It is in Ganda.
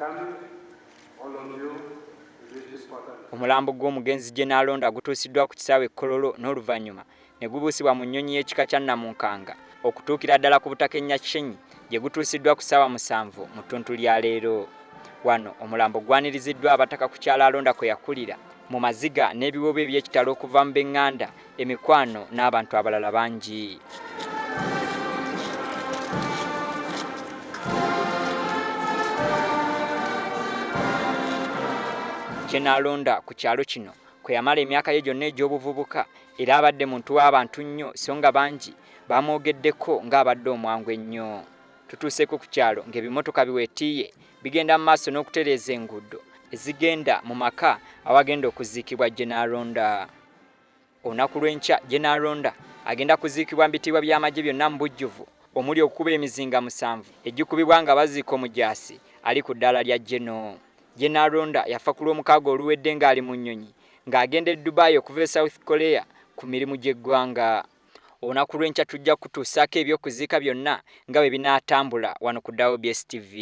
coming, all of you, to this important Omulambo gw'omugenzi Gen Aronda gutuusiddwa ku kisaawe e Kololo n'oluvannyuma ne gubuusibwa mu nnyonyi y'ekika kya Namunkanga okutuukira ddala ku butaka e Nyakishenyi gye gutuusiddwa ku ssaawa 7 mu ttuntu lya leero. Wano omulambo gwaniriziddwa abataka ku kyalo Aronda kwe yakulira mu maziga n'ebiwoobe eby'ekitalo okuva mu b'eŋŋanda, emikwano n'abantu abalala bangi. Gen Aronda ku kyalo kino kwe yamala emyaka ye gyonna egy'obuvubuka era abadde muntu w'abantu nnyo so nga bangi bamwogeddeko ng'abadde omwangu ennyo. Tutuuseeko ku kyalo ng'ebimotoka biweetiiye bigenda mu maaso n'okutereeza enguudo ezigenda mu maka awagenda okuziikibwa Gen Aronda. Olunaku lw'enkya Gen Aronda agenda kuziikibwa mu bitiibwa by'amagye byonna mu bujjuvu omuli okukuba emizinga 7 egikubibwa nga baziika omujaasi ali ku ddaala lya Geno. Gen Aronda yafa ku Lwomukaaga oluwedde ng'ali mu nnyonyi ng'agenda e Dubai okuva e South Korea ku mirimu gy'eggwanga. Olunaku lw'enkya tujja kutuusaako eby'okuziika byonna nga bwe binaatambula wano ku Daobs TV.